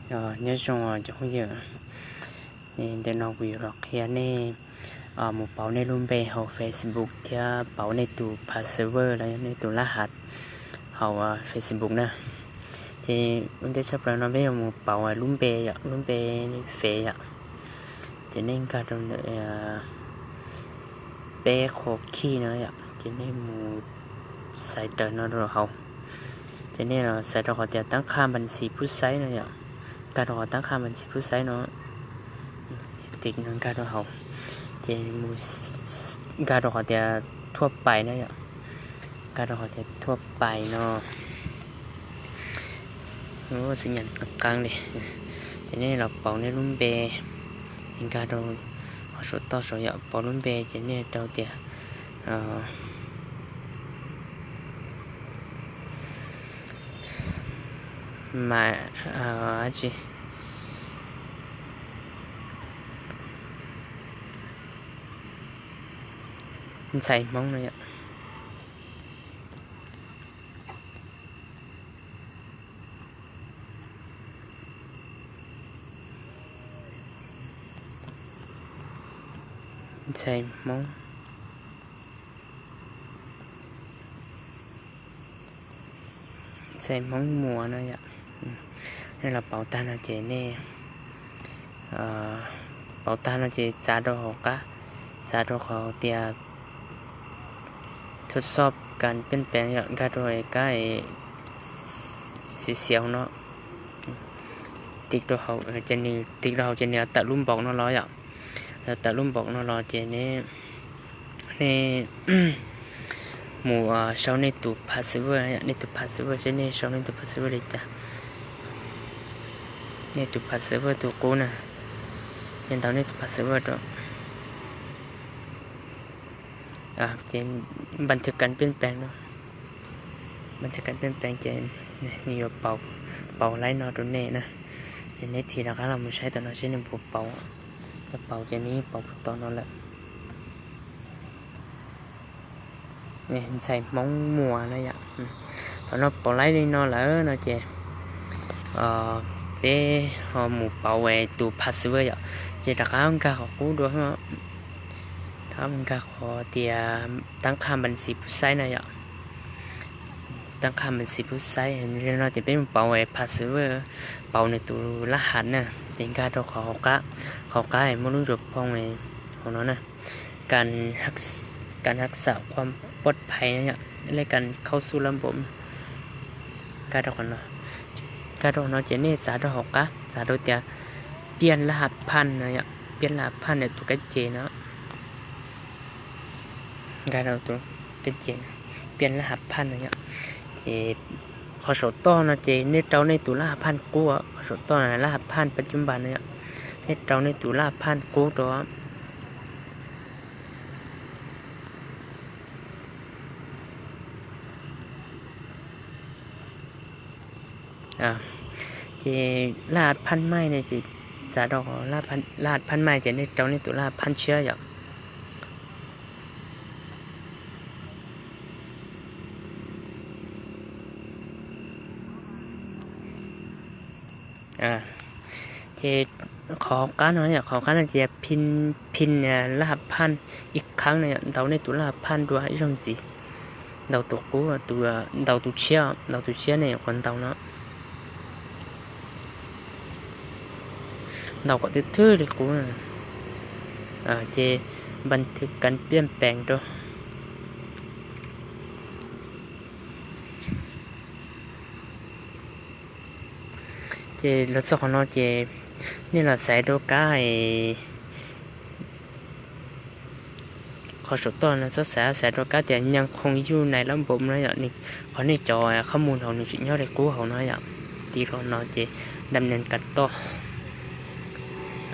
Nyob zoo cov phooj ywg, ntawm no kuv yuav los qhia nej mus pauv nej lub npe hauv Facebook thiab pauv nej tus password los yog nej tus lab hav hauv Facebook na. Ces ua ntej tshaj plaws no peb yuav mus pauv lub npe yom, lub npe fev yom. Ces nej nkag rau ntawm peb qho khij no yom, ces nej mus xaiv raws no rau hauv. Ces nej los xaiv rau qhov tias tab qhaj npas ntxhi pub xaib no yom. Nkag rau qhov tab qhaj npas ntxhi pub xaib no, tim no nkag rau hauv. Ces mus nkag rau qhov tias thuaj pais na yom. Nkag rau qhov tias thuaj pais no. Xwm nyam qeeb li. Ces nej los pauv nej lub npe, nkag rau qhov saum toj saud yom, pauv lub npe ces nej rau tias mas dab tsi, Ntxhais Hmoob no yom. Ntxhais Hmoob, Ntxhais Hmoob Muas no yom. Nej los pauv tag no ces nej, pauv tag no ces txav rau hauv qab, txav rau qhov tias thuaj xob kas piaj peev yom, nkag rau kab xiav xiav no, tim rau hauv ces nws tawm lub npaum no los yom. Tawm lub npaum no los ces nej, nej mus sau nej tus password, nej tus password seb nej sau nej tus password li cas. Nej tus password tus qub na, nej ntaus nej tus password rau. Ces npas thwv kas piaj peev no, npas thwv kas piaj peev ces nws yuav pauv laib no rau nej na. Ces nej thim rov qab los mus saib tom no seb nws puas pauv. Yog pauv ces nws yeej pauv puag tom no lawm. Ntxhais Hmoob Muas na yom. Thaum no pauv laib li no lawm no ces peb ho mus pauv tus password yom. Ces rov qab nkag qhov qub dua, rov qab nkag qhov tias tab qhaj npas ntxhi pub xaib na yom. Tab qhaj npas ntxhi pub xaib li no ces peb mus pauv password, pauv nws tus lab hav na. Ces nkag rau qhov hauv qab, qhov hauv qab muaj lub ntsuas phooj hauv no na, kas haj xam qhuam pov phais no yom, lej kas khaub xuj lab npaum. Nkag rau qhov no, nkag rau qhov no ces nej txav rau hauv qab, txav rau tias piaj lab hav phaj no yom, piaj lab hav phaj ntawm tus kab ces no. Nkag rau tus kab ces, piaj lab hav phaj no yom. Ces qhov saum toj no ces nej rau nej tus lab hav phaj qub, qhov saum toj lab hav phaj pab cub npas no yom. Nej rau nej tus lab hav phaj qub rau. Ces lab hav phaj maij no ces txav rau lab hav phaj maij ces nej rau nej tus lab hav phaj tshiab yom. Ces qhov hauv qab no, qhov hauv qab no ces phin, phin lab hav phaj ib qhab no, ntaus nej tus lab hav phaj dua ib zaug ntxiv. Ntaus tus qub, ntaus tus tshiab, ntaus tus tshiab nej nyuam qhuav ntaus no. Ntaus kom thwj thwj li qub, ces npas thwv kas piaj peev rau. Ces los txog qhov no ces nej los xaiv rau kab, qhov saum toj no txhob xaiv, xaiv rau kab tias nyeej khooj yuj nais lab npaum no yom. Qhov nej cov qhov mus hauv nws tseem nyob li qub hauv no yom. Tiv rau no ces dam nees kas toj.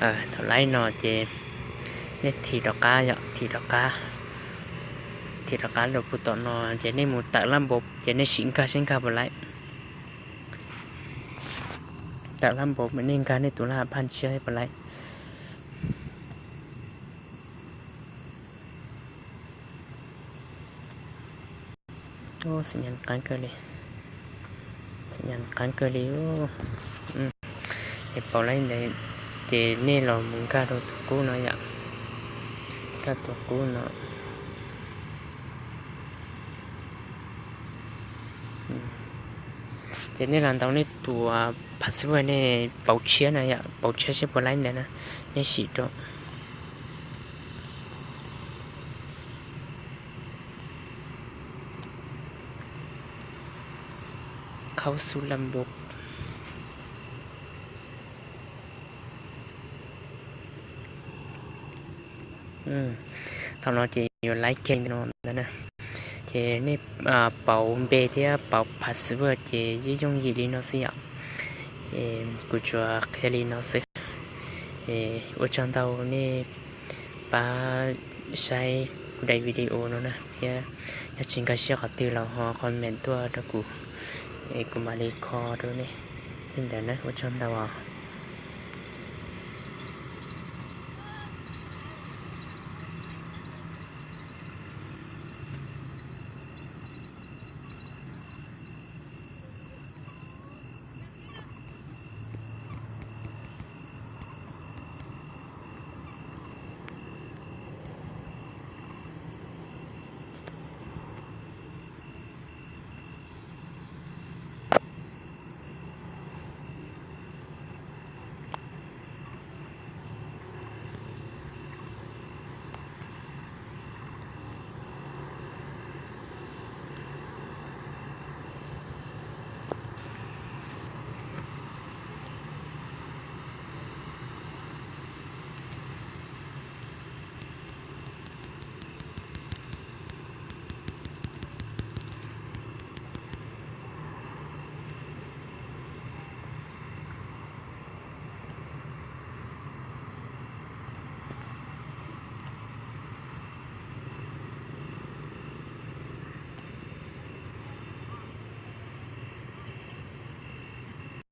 Thaum laib no ces nej thim rov qab yom, thim rov qab, thim rov qab rau puag tom no ces nej mus tawm lab npaum ces nej sim nkag seb nkag puas laib. Tawm lab npaum mas nej nkag nej tus lab hav phaj tshiab puas laib. Xim nyas qeeb kawg li, xim nyas qeeb kawg li. Es pauv li ntawd, ces nej los mus nkag rau tus qub no yom, nkag tus qub no. Ces nej los ntaus nej tus password nej pauv tshiab no yom, pauv tshiab seb puas li ntawd na, nej sim rau. Qhau xu la npu. Thaum no ces yuav laib kiag no ntawd na. Ces nej pauv npe thiab pauv password ces yeej yooj yim li no xwb yom. Kuv tsuas qhia li no xwb. Ua tsaug ntau nej pab saib kuv daim video no na, thiab yog tsis nkag siab qhov twg los ho comment tuaj rau kuv, es kuv mam li kho rau nej li ntawd na. Ua tsaug ntau os.